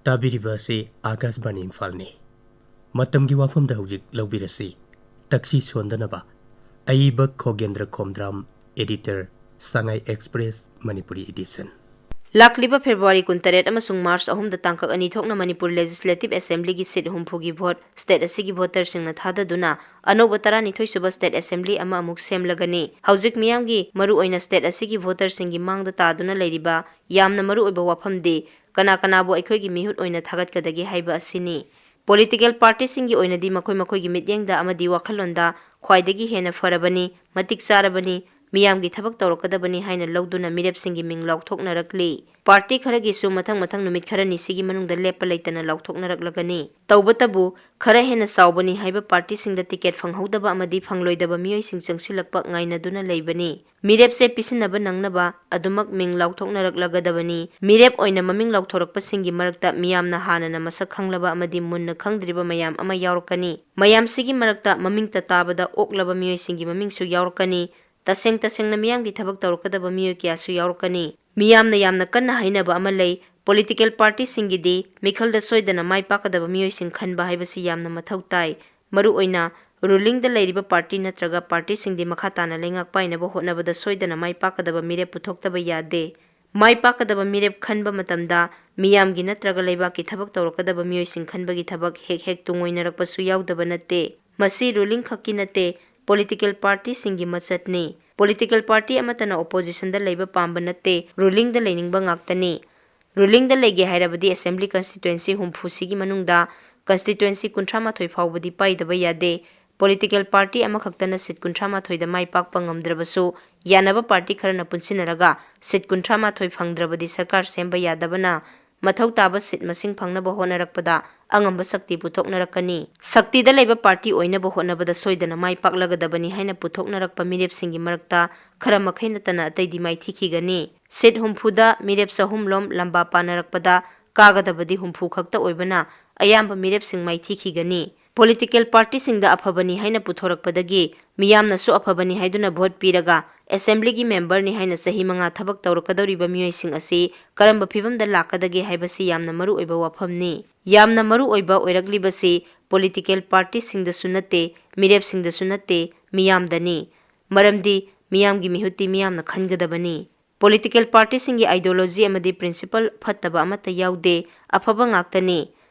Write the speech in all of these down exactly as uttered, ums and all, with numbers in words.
ꯇꯥꯕꯤꯔꯤꯕ ꯑꯁꯤ ꯑꯥꯀꯥꯁꯕꯥꯅꯤ ꯏꯝꯐꯥꯜꯅꯤ꯫ ꯃꯇꯝꯒꯤ ꯋꯥꯐꯝꯗ ꯍꯧꯖꯤꯛ ꯂꯧꯕꯤꯔꯁꯤ ꯇꯛꯁꯤ ꯁꯣꯟꯗꯅꯕ ꯑꯏꯕ ꯈꯣꯒꯦꯟꯗ꯭ꯔ ꯈꯣꯝꯗ꯭ꯔꯥꯝ, editor, ꯁꯉꯥꯏ ꯑꯦꯛꯁꯄ꯭ꯔꯦꯁ ꯃꯅꯤꯄꯨꯔꯤ edition꯫ ꯂꯥꯛꯂꯤꯕ ꯐꯦꯕ꯭ꯔꯨꯋꯥꯔꯤ ꯀꯨꯟꯇꯔꯦꯠ ꯑꯃꯁꯨꯡ ꯃꯥꯔꯆ ꯑꯍꯨꯝꯗ ꯇꯥꯡꯀꯛ ꯑꯅꯤ ꯊꯣꯛꯅ Manipur Legislative Assemblyꯒꯤ seat ꯍꯨꯝꯐꯨꯒꯤ vote state ꯑꯁꯤꯒꯤ voterꯁꯤꯡꯅ ꯊꯥꯗꯗꯨꯅ ꯑꯅꯧꯕ ꯇꯔꯥꯅꯤꯊꯣꯏ ꯁꯨꯕ state assembly ꯑꯃ ꯑꯃꯨꯛ ꯁꯦꯝꯂꯒꯅꯤ꯫ ꯍꯧꯖꯤꯛ ꯃꯤꯌꯥꯝꯒꯤ, ꯃꯔꯨꯑꯣꯏꯅ state ꯑꯁꯤꯒꯤ voterꯁꯤꯡꯒꯤ ꯃꯥꯡꯗ ꯇꯥꯗꯨꯅ ꯂꯩꯔꯤꯕ ꯌꯥꯝꯅ ꯃꯔꯨꯑꯣꯏꯕ ꯋꯥꯐꯝꯗꯤ ꯀꯅꯥ ꯀꯅꯥꯕꯨ ꯑꯩꯈꯣꯏꯒꯤ ꯃꯤꯍꯨꯠ ꯑꯣꯏꯅ ꯊꯥꯒꯠꯀꯗꯒꯦ ꯍꯥꯏꯕ ꯑꯁꯤꯅꯤ꯫ Political partyꯁꯤꯡꯒꯤ ꯑꯣꯏꯅꯗꯤ ꯃꯈꯣꯏ ꯃꯈꯣꯏꯒꯤ ꯃꯤꯠꯌꯦꯡꯗ ꯑꯃꯗꯤ ꯋꯥꯈꯜꯂꯣꯟꯗ ꯈ꯭ꯋꯥꯏꯗꯒꯤ ꯍꯦꯟꯅ ꯐꯔꯕꯅꯤ, ꯃꯇꯤꯛ ꯆꯥꯔꯕꯅꯤ, ꯃꯤꯌꯥꯝꯒꯤ ꯊꯕꯛ ꯇꯧꯔꯛꯀꯗꯕꯅꯤ ꯍꯥꯏꯅ ꯂꯧꯗꯨꯅ ꯃꯤꯔꯦꯞꯁꯤꯡꯒꯤ ꯃꯤꯡ ꯂꯥꯎꯊꯣꯛꯅꯔꯛꯂꯤ꯫ Party ꯈꯔꯒꯤꯁꯨ ꯃꯊꯪ ꯃꯊꯪ ꯅꯨꯃꯤꯠ ꯈꯔꯅꯤꯁꯤꯒꯤ ꯃꯅꯨꯡꯗ ꯂꯦꯞꯄ ꯂꯩꯇꯅ ꯂꯥꯎꯊꯣꯛꯅꯔꯛꯂꯒꯅꯤ꯫ ꯇꯧꯕꯇꯕꯨ ꯈꯔ ꯍꯦꯟꯅ ꯆꯥꯎꯕꯅꯤ ꯍꯥꯏꯕ partyꯁꯤꯡꯗ ticket ꯐꯪꯍꯧꯗꯕ ꯑꯃꯗꯤ ꯐꯪꯂꯣꯏꯗꯕ ꯃꯤꯑꯣꯏꯁꯤꯡ ꯆꯪꯁꯤꯜꯂꯛꯄ ꯉꯥꯏꯅꯗꯨꯅ ꯂꯩꯕꯅꯤ꯫ ꯃꯤꯔꯦꯞꯁꯦ ꯄꯤꯁꯤꯟꯅꯕ ꯅꯪꯅꯕ ꯑꯗꯨꯃꯛ ꯃꯤꯡ ꯂꯥꯎꯊꯣꯛꯅꯔꯛꯂꯒꯗꯕꯅꯤ꯫ ꯃꯤꯔꯦꯞ ꯑꯣꯏꯅ ꯃꯃꯤꯡ ꯂꯥꯎꯊꯣꯔꯛꯄꯁꯤꯡꯒꯤ ꯃꯔꯛꯇ ꯃꯤꯌꯥꯝꯅ ꯍꯥꯟꯅꯅ ꯃꯁꯛ ꯈꯪꯂꯕ ꯑꯃꯗꯤ ꯃꯨꯟꯅ ꯈꯪꯗ꯭ꯔꯤꯕ ꯃꯌꯥꯝ ꯑꯃ ꯌꯥꯎꯔꯛꯀꯅꯤ꯫ ꯃꯌꯥꯝꯁꯤꯒꯤ ꯃꯔꯛꯇ ꯃꯃꯤꯡꯇ ꯇꯥꯕꯗ ꯑꯣꯛꯂꯕ ꯃꯤꯑꯣꯏꯁꯤꯡꯒꯤ ꯃꯃꯤꯡꯁꯨ ꯌꯥꯎꯔꯛꯀꯅꯤ꯫ ꯇꯁꯦꯡ ꯇꯁꯦꯡꯅ ꯃꯤꯌꯥꯝꯒꯤ ꯊꯕꯛ ꯇꯧꯔꯛꯀꯗꯕ ꯃꯤꯑꯣꯏ ꯀꯌꯥꯁꯨ ꯌꯥꯎꯔꯛꯀꯅꯤ꯫ ꯃꯤꯌꯥꯝꯅ ꯌꯥꯝꯅ ꯀꯟꯅ ꯍꯥꯏꯅꯕ ꯑꯃ ꯂꯩ, political partyꯁꯤꯡꯒꯤꯗꯤ ꯃꯤꯈꯜꯗ ꯁꯣꯏꯗꯅ ꯃꯥꯏ ꯄꯥꯛꯀꯗꯕ ꯃꯤꯑꯣꯏꯁꯤꯡ ꯈꯟꯕ ꯍꯥꯏꯕꯁꯤ ꯌꯥꯝꯅ ꯃꯊꯧ ꯇꯥꯏ꯫ ꯃꯔꯨꯑꯣꯏꯅ rulingꯗ ꯂꯩꯔꯤꯕ party ꯅꯠꯇ꯭ꯔꯒ partyꯁꯤꯡꯗꯤ ꯃꯈꯥ ꯇꯥꯅ ꯂꯩꯉꯥꯛ ꯄꯥꯏꯅꯕ ꯍꯣꯠꯅꯕꯗ ꯁꯣꯏꯗꯅ ꯃꯥꯏ ꯄꯥꯛꯀꯗꯕ ꯃꯤꯔꯦꯞ ꯄꯨꯊꯣꯛꯇꯕ ꯌꯥꯗꯦ꯫ ꯃꯥꯏ ꯄꯥꯛꯀꯗꯕ ꯃꯤꯔꯦꯞ ꯈꯟꯕ ꯃꯇꯝꯗ ꯃꯤꯌꯥꯝꯒꯤ ꯅꯠꯇ꯭ꯔꯒ ꯂꯩꯕꯥꯛꯀꯤ ꯊꯕꯛ ꯇꯧꯔꯛꯀꯗꯕ ꯃꯤꯑꯣꯏꯁꯤꯡ ꯈꯟꯕꯒꯤ ꯊꯕꯛ ꯍꯦꯛ ꯍꯦꯛ ꯇꯨꯡꯑꯣꯏꯅꯔꯛꯄꯁꯨ ꯌꯥꯎꯗꯕ ꯅꯠꯇꯦ꯫ ꯃꯁꯤ ruling ꯈꯛꯀꯤ ꯅꯠꯇꯦ, political partyꯁꯤꯡꯒꯤ ꯃꯆꯠꯅꯤ꯫ Political party ꯑꯃꯠꯇꯅ oppositionꯗ ꯂꯩꯕ ꯄꯥꯝꯕ ꯅꯠꯇꯦ, rulingꯗ ꯂꯩꯅꯤꯡꯕ ꯉꯥꯛꯇꯅꯤ꯫ Rulingꯗ ꯂꯩꯒꯦ ꯍꯥꯏꯔꯕꯗꯤ assembly constituency ꯍꯨꯝꯐꯨꯁꯤꯒꯤ ꯃꯅꯨꯡꯗ constituency ꯀꯨꯟꯊ꯭ꯔꯥ ꯃꯥꯊꯣꯏ ꯐꯥꯎꯕꯗꯤ ꯄꯥꯏꯗꯕ ꯌꯥꯗꯦ꯫ Political party ꯑꯃꯈꯛꯇꯅ seat ꯀꯨꯟꯊ꯭ꯔꯥ ꯃꯥꯊꯣꯏꯗ ꯃꯥꯏ ꯄꯥꯛꯄ ꯉꯝꯗ꯭ꯔꯕꯁꯨ, ꯌꯥꯅꯕ party ꯈꯔꯅ ꯄꯨꯟꯁꯤꯟꯅꯔꯒ seat ꯀꯨꯟꯊ꯭ꯔꯥ ꯃꯥꯊꯣꯏ ꯐꯪꯗ꯭ꯔꯕꯗꯤ ꯁꯔꯀꯥꯔ ꯁꯦꯝꯕ ꯌꯥꯗꯕꯅ ꯃꯊꯧ ꯇꯥꯕ seat ꯃꯁꯤꯡ ꯐꯪꯅꯕ ꯍꯣꯠꯅꯔꯛꯄꯗ ꯑꯉꯝꯕ ꯁꯛꯇꯤ ꯄꯨꯊꯣꯛꯅꯔꯛꯀꯅꯤ꯫ ꯁꯛꯇꯤꯗ ꯂꯩꯕ party ꯑꯣꯏꯅꯕ ꯍꯣꯠꯅꯕꯗ ꯁꯣꯏꯗꯅ ꯃꯥꯏ ꯄꯥꯛꯂꯒꯗꯕꯅꯤ ꯍꯥꯏꯅ ꯄꯨꯊꯣꯛꯅꯔꯛꯄ ꯃꯤꯔꯦꯞꯁꯤꯡꯒꯤ ꯃꯔꯛꯇ ꯈꯔ ꯃꯈꯩ ꯅꯠꯇꯅ ꯑꯇꯩꯗꯤ ꯃꯥꯏꯊꯤꯈꯤꯒꯅꯤ꯫ Seat ꯍꯨꯝꯐꯨꯗ ꯃꯤꯔꯦꯞ ꯆꯍꯨꯝꯂꯣꯝ ꯂꯝꯕꯥ ꯄꯥꯅꯔꯛꯄꯗ ꯀꯥꯒꯗꯕꯗꯤ ꯍꯨꯝꯐꯨ ꯈꯛꯇ ꯑꯣꯏꯕꯅ ꯑꯌꯥꯝꯕ ꯃꯤꯔꯦꯞꯁꯤꯡ ꯃꯥꯏꯊꯤꯈꯤꯒꯅꯤ꯫ Political partyꯁꯤꯡꯗ ꯑꯐꯕꯅꯤ ꯍꯥꯏꯅ ꯄꯨꯊꯣꯔꯛꯄꯗꯒꯤ ꯃꯤꯌꯥꯝꯅꯁꯨ ꯑꯐꯕꯅꯤ ꯍꯥꯏꯗꯨꯅ vote ꯄꯤꯔꯒ assemblyꯒꯤ memberꯅꯤ ꯍꯥꯏꯅ ꯆꯍꯤ ꯃꯉꯥ ꯊꯕꯛ ꯇꯧꯔꯛꯀꯗꯧꯔꯤꯕ ꯃꯤꯑꯣꯏꯁꯤꯡ ꯑꯁꯤ ꯀꯔꯝꯕ ꯐꯤꯚꯝꯗ ꯂꯥꯛꯀꯗꯒꯦ ꯍꯥꯏꯕꯁꯤ ꯌꯥꯝꯅ ꯃꯔꯨ ꯑꯣꯏꯕ ꯋꯥꯐꯝꯅꯤ꯫ ꯌꯥꯝꯅ ꯃꯔꯨ ꯑꯣꯏꯕ ꯑꯣꯏꯔꯛꯂꯤꯕꯁꯤ political partyꯁꯤꯡꯗꯁꯨ ꯅꯠꯇꯦ, ꯃꯤꯔꯦꯞꯁꯤꯡꯗꯁꯨ ꯅꯠꯇꯦ, ꯃꯤꯌꯥꯝꯗꯅꯤ꯫ ꯃꯔꯝꯗꯤ ꯃꯤꯌꯥꯝꯒꯤ ꯃꯤꯍꯨꯠꯇꯤ ꯃꯤꯌꯥꯝꯅ ꯈꯟꯒꯗꯕꯅꯤ꯫ Political partyꯁꯤꯡꯒꯤ ideology ꯑꯃꯗꯤ principle ꯐꯠꯇꯕ ꯑꯃꯠꯇ ꯌꯥꯎꯗꯦ, ꯑꯐꯕ ꯉꯥꯛꯇꯅꯤ꯫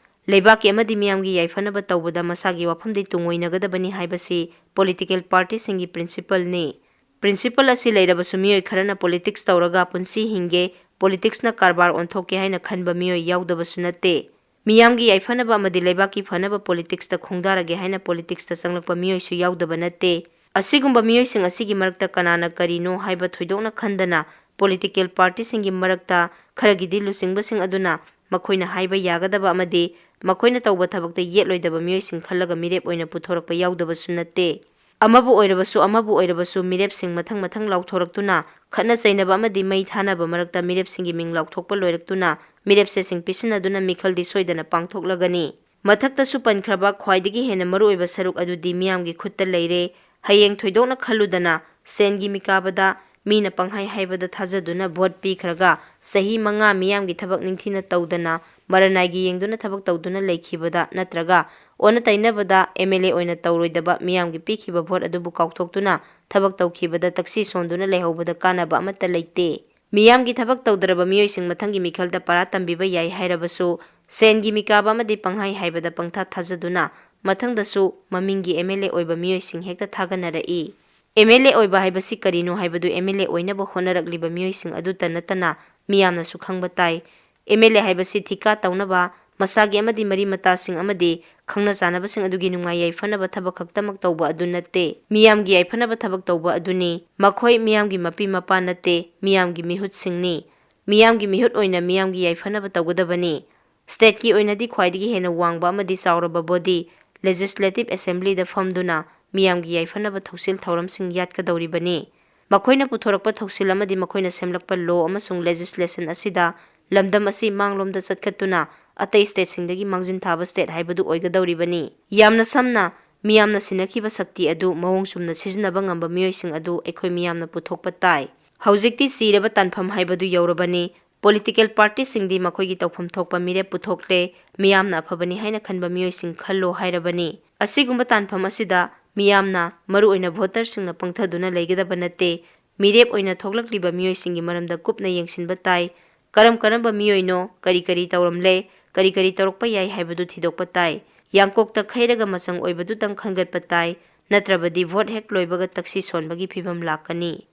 ꯂꯩꯕꯥꯛꯀꯤ ꯑꯃꯗꯤ ꯃꯤꯌꯥꯝꯒꯤ ꯌꯥꯏꯐꯅꯕ ꯇꯧꯕꯗ ꯃꯁꯥꯒꯤ ꯋꯥꯐꯝꯗꯤ ꯇꯨꯡꯑꯣꯏꯅꯒꯗꯕꯅꯤ ꯍꯥꯏꯕꯁꯤ political partyꯁꯤꯡꯒꯤ principleꯅꯤ꯫ Principle ꯑꯁꯤ ꯂꯩꯔꯕꯁꯨ ꯃꯤꯑꯣꯏ ꯈꯔꯅ politics ꯇꯧꯔꯒ ꯄꯨꯟꯁꯤ ꯍꯤꯡꯒꯦ, politicsꯅ ꯀꯔꯕꯥꯔ ꯑꯣꯟꯊꯣꯛꯀꯦ ꯍꯥꯏꯅ ꯈꯟꯕ ꯃꯤꯑꯣꯏ ꯌꯥꯎꯗꯕꯁꯨ ꯅꯠꯇꯦ꯫ ꯃꯤꯌꯥꯝꯒꯤ ꯌꯥꯏꯐꯅꯕ ꯑꯃꯗꯤ ꯂꯩꯕꯥꯛꯀꯤ ꯐꯅꯕ politicsꯇ ꯈꯣꯡꯗꯥꯔꯒꯦ ꯍꯥꯏꯅ politicsꯇ ꯆꯪꯂꯛꯄ ꯃꯤꯑꯣꯏꯁꯨ ꯌꯥꯎꯗꯕ ꯅꯠꯇꯦ꯫ ꯑꯁꯤꯒꯨꯝꯕ ꯃꯤꯑꯣꯏꯁꯤꯡ ꯑꯁꯤꯒꯤ ꯃꯔꯛꯇ ꯀꯅꯥꯅ ꯀꯔꯤꯅꯣ ꯍꯥꯏꯕ ꯊꯣꯏꯗꯣꯛꯅ ꯈꯟꯗꯅ political partyꯁꯤꯡꯒꯤ ꯃꯔꯛꯇ ꯈꯔꯒꯤꯗꯤ ꯂꯨꯆꯤꯡꯕꯁꯤꯡ ꯑꯗꯨꯅ ꯃꯈꯣꯏꯅ ꯍꯥꯏꯕ ꯌꯥꯒꯗꯕ ꯑꯃꯗꯤ ꯃꯈꯣꯏꯅ ꯇꯧꯕ ꯊꯕꯛꯇ ꯌꯦꯠꯂꯣꯏꯗꯕ ꯃꯤꯑꯣꯏꯁꯤꯡ ꯈꯜꯂꯒ ꯃꯤꯔꯦꯞ ꯑꯣꯏꯅ ꯄꯨꯊꯣꯔꯛꯄ ꯌꯥꯎꯗꯕꯁꯨ ꯅꯠꯇꯦ꯫ ꯑꯃꯕꯨ ꯑꯣꯏꯔꯕꯁꯨ, ꯑꯃꯕꯨ ꯑꯣꯏꯔꯕꯁꯨ ꯃꯤꯔꯦꯞꯁꯤꯡ ꯃꯊꯪ ꯃꯊꯪ ꯂꯥꯎꯊꯣꯔꯛꯇꯨꯅ, ꯈꯠꯅ ꯆꯩꯅꯕ ꯑꯃꯗꯤ ꯃꯩ ꯊꯥꯅꯕ ꯃꯔꯛꯇ ꯃꯤꯔꯦꯞꯁꯤꯡꯒꯤ ꯃꯤꯡ ꯂꯥꯎꯊꯣꯛꯄ ꯂꯣꯏꯔꯛꯇꯨꯅ, ꯃꯤꯔꯦꯞ ꯆꯦꯁꯤꯡ ꯄꯤꯁꯤꯟꯅꯗꯨꯅ ꯃꯤꯈꯜꯗꯤ ꯁꯣꯏꯗꯅ ꯄꯥꯡꯊꯣꯛꯂꯒꯅꯤ꯫ ꯃꯊꯛꯇꯁꯨ ꯄꯟꯈ꯭ꯔꯕ ꯈ꯭ꯋꯥꯏꯗꯒꯤ ꯍꯦꯟꯅ ꯃꯔꯨꯑꯣꯏꯕ ꯁꯔꯨꯛ ꯑꯗꯨꯗꯤ ꯃꯤꯌꯥꯝꯒꯤ ꯈꯨꯠꯇ ꯂꯩꯔꯦ꯫ ꯍꯌꯦꯡ ꯊꯣꯏꯗꯣꯛꯅ ꯈꯜꯂꯨꯗꯅ, ꯁꯦꯟꯒꯤ ꯃꯤꯀꯥꯕꯗ, ꯃꯤꯅ ꯄꯪꯍꯥꯏ ꯍꯥꯏꯕꯗ ꯊꯥꯖꯗꯨꯅ vote ꯄꯤꯈ꯭ꯔꯒ, ꯆꯍꯤ ꯃꯉꯥ ꯃꯤꯌꯥꯝꯒꯤ ꯊꯕꯛ ꯅꯤꯡꯊꯤꯅ ꯇꯧꯗꯅ, ꯃꯔꯅꯥꯏꯒꯤ ꯌꯦꯡꯗꯨꯅ ꯊꯕꯛ ꯇꯧꯗꯨꯅ ꯂꯩꯈꯤꯕꯗ ꯅꯠꯇ꯭ꯔꯒ ꯑꯣꯟꯅ ꯇꯩꯅꯕꯗ MLA ꯑꯣꯏꯅ ꯇꯧꯔꯣꯏꯗꯕ, ꯃꯤꯌꯥꯝꯒꯤ ꯄꯤꯈꯤꯕ vote ꯑꯗꯨꯕꯨ ꯀꯥꯎꯊꯣꯛꯇꯨꯅ ꯊꯕꯛ ꯇꯧꯈꯤꯕꯗ ꯇꯛꯁꯤ ꯁꯣꯟꯗꯨꯅ ꯂꯩꯍꯧꯕꯗ ꯀꯥꯟꯅꯕ ꯑꯃꯠꯇ ꯂꯩꯇꯦ꯫ ꯃꯤꯌꯥꯝꯒꯤ ꯊꯕꯛ ꯇꯧꯗ꯭ꯔꯕ ꯃꯤꯑꯣꯏꯁꯤꯡ ꯃꯊꯪꯒꯤ ꯃꯤꯈꯜꯗ ꯄꯔꯥ ꯇꯝꯕꯤꯕ ꯌꯥꯏ ꯍꯥꯏꯔꯕꯁꯨ, ꯁꯦꯟꯒꯤ ꯃꯤꯀꯥꯕ ꯑꯃꯗꯤ ꯄꯪꯍꯥꯏ ꯍꯥꯏꯕꯗ ꯄꯪꯊꯥ ꯊꯥꯖꯗꯨꯅ ꯃꯊꯪꯗꯁꯨ ꯃꯃꯤꯡꯒꯤ MLA ꯑꯣꯏꯕ ꯃꯤꯑꯣꯏꯁꯤꯡ ꯍꯦꯛꯇ ꯊꯥꯒꯠꯅꯔꯛꯏ꯫ MLA ꯑꯣꯏꯕ ꯍꯥꯏꯕꯁꯤ ꯀꯔꯤꯅꯣ ꯍꯥꯏꯕꯗꯨ MLA ꯑꯣꯏꯅꯕ ꯍꯣꯠꯅꯔꯛꯂꯤꯕ ꯃꯤꯑꯣꯏꯁꯤꯡ ꯑꯗꯨꯇ ꯅꯠꯇꯅ ꯃꯤꯌꯥꯝꯅꯁꯨ ꯈꯪꯕ ꯇꯥꯏ꯫ MLA ꯍꯥꯏꯕꯁꯤ ꯊꯤꯀꯥ ꯇꯧꯅꯕ, ꯃꯁꯥꯒꯤ ꯑꯃꯗꯤ ꯃꯔꯤ ꯃꯇꯥꯁꯤꯡ ꯑꯃꯗꯤ ꯈꯪꯅ ꯆꯥꯟꯅꯕꯁꯤꯡ ꯑꯗꯨꯒꯤ ꯅꯨꯡꯉꯥꯏ ꯌꯥꯏꯐꯅꯕ ꯊꯕꯛ ꯈꯛꯇꯃꯛ ꯇꯧꯕ ꯑꯗꯨ ꯅꯠꯇꯦ꯫ ꯃꯤꯌꯥꯝꯒꯤ ꯌꯥꯏꯐꯅꯕ ꯊꯕꯛ ꯇꯧꯕ ꯑꯗꯨꯅꯤ꯫ ꯃꯈꯣꯏ ꯃꯤꯌꯥꯝꯒꯤ ꯃꯄꯤ ꯃꯄꯥ ꯅꯠꯇꯦ, ꯃꯤꯌꯥꯝꯒꯤ ꯃꯤꯍꯨꯠꯁꯤꯡꯅꯤ꯫ ꯃꯤꯌꯥꯝꯒꯤ ꯃꯤꯍꯨꯠ ꯑꯣꯏꯅ ꯃꯤꯌꯥꯝꯒꯤ ꯌꯥꯏꯐꯅꯕ ꯇꯧꯒꯗꯕꯅꯤ꯫ Stateꯀꯤ ꯑꯣꯏꯅꯗꯤ ꯈ꯭ꯋꯥꯏꯗꯒꯤ ꯍꯦꯟꯅ ꯋꯥꯡꯕ ꯑꯃꯗꯤ ꯆꯥꯎꯔꯕ body, Legislative Assemblyꯗ ꯐꯝꯗꯨꯅ ꯃꯤꯌꯥꯝꯒꯤ ꯌꯥꯏꯐꯅꯕ ꯊꯧꯁꯤꯜ ꯊꯧꯔꯝꯁꯤꯡ ꯌꯥꯠꯀꯗꯧꯔꯤꯕꯅꯤ꯫ ꯃꯈꯣꯏꯅ ꯄꯨꯊꯣꯔꯛꯄ ꯊꯧꯁꯤꯜ ꯑꯃꯗꯤ ꯃꯈꯣꯏꯅ ꯁꯦꯝꯂꯛꯄ law ꯑꯃꯁꯨꯡ legislation ꯑꯁꯤꯗ ꯂꯝꯗꯝ ꯑꯁꯤ ꯃꯥꯡꯂꯣꯝꯗ ꯆꯠꯈꯠꯇꯨꯅ ꯑꯇꯩ ꯁ꯭ꯇꯦꯠꯁꯤꯡꯗꯒꯤ ꯃꯥꯡꯖꯤꯟ ꯊꯥꯕ ꯁ꯭ꯇꯦꯠ ꯍꯥꯏꯕꯗꯨ ꯑꯣꯏꯒꯗꯧꯔꯤꯕꯅꯤ꯫ ꯌꯥꯝꯅ ꯁꯝꯅ, ꯃꯤꯌꯥꯝꯅ ꯁꯤꯟꯅꯈꯤꯕ ꯁꯛꯇꯤ ꯑꯗꯨ ꯃꯑꯣꯡ ꯆꯨꯝꯅ ꯁꯤꯖꯤꯟꯅꯕ ꯉꯝꯕ ꯃꯤꯑꯣꯏꯁꯤꯡ ꯑꯗꯨ ꯑꯩꯈꯣꯏ ꯃꯤꯌꯥꯝꯅ ꯄꯨꯊꯣꯛꯄ ꯇꯥꯏ꯫ ꯍꯧꯖꯤꯛꯇꯤ ꯆꯤꯔꯕ ꯇꯥꯟꯐꯝ ꯍꯥꯏꯕꯗꯨ ꯌꯧꯔꯕꯅꯤ꯫ ꯄꯣꯂꯤꯇꯤꯀꯦꯜ ꯄꯥꯔꯇꯤꯁꯤꯡꯗꯤ ꯃꯈꯣꯏꯒꯤ ꯇꯧꯐꯝ ꯊꯣꯛꯄ ꯃꯤꯔꯦꯞ ꯄꯨꯊꯣꯛꯂꯦ, ꯃꯤꯌꯥꯝꯅ ꯑꯐꯕꯅꯤ ꯍꯥꯏꯅ ꯈꯟꯕ ꯃꯤꯑꯣꯏꯁꯤꯡ ꯈꯜꯂꯣ ꯍꯥꯏꯔꯕꯅꯤ꯫ ꯑꯁꯤꯒꯨꯝꯕ ꯇꯥꯟꯐꯝ ꯑꯁꯤꯗ ꯃꯤꯌꯥꯝꯅ, ꯃꯔꯨꯑꯣꯏꯅ ꯚꯣꯇꯔꯁꯤꯡꯅ ꯄꯪꯊꯗꯨꯅ ꯂꯩꯒꯗꯕ ꯅꯠꯇꯦ꯫ ꯃꯤꯔꯦꯞ ꯑꯣꯏꯅ ꯊꯣꯛꯂꯛꯂꯤꯕ ꯃꯤꯑꯣꯏꯁꯤꯡꯒꯤ ꯃꯔꯝꯗ ꯀꯨꯞꯅ ꯌꯦꯡꯁꯤꯟꯕ ꯇꯥꯏ꯫ ꯀꯔꯝ ꯀꯔꯝꯕ ꯃꯤꯑꯣꯏꯅꯣ, ꯀꯔꯤ ꯀꯔꯤ ꯇꯧꯔꯝꯂꯦ, ꯀꯔꯤ ꯀꯔꯤ ꯇꯧꯔꯛꯄ ꯌꯥꯏ ꯍꯥꯏꯕꯗꯨ ꯊꯤꯗꯣꯛꯄ ꯇꯥꯏ꯫ ꯌꯥꯡꯀꯣꯛꯇ ꯈꯩꯔꯒ ꯃꯆꯪ ꯑꯣꯏꯕꯗꯨꯇꯪ ꯈꯟꯒꯠꯄ ꯇꯥꯏ, ꯅꯠꯇ꯭ꯔꯕꯗꯤ ꯚꯣꯠ ꯍꯦꯛ ꯂꯣꯏꯕꯒ ꯇꯛꯁꯤ ꯁꯣꯟꯕꯒꯤ ꯐꯤꯚꯝ ꯂꯥꯛꯀꯅꯤ꯫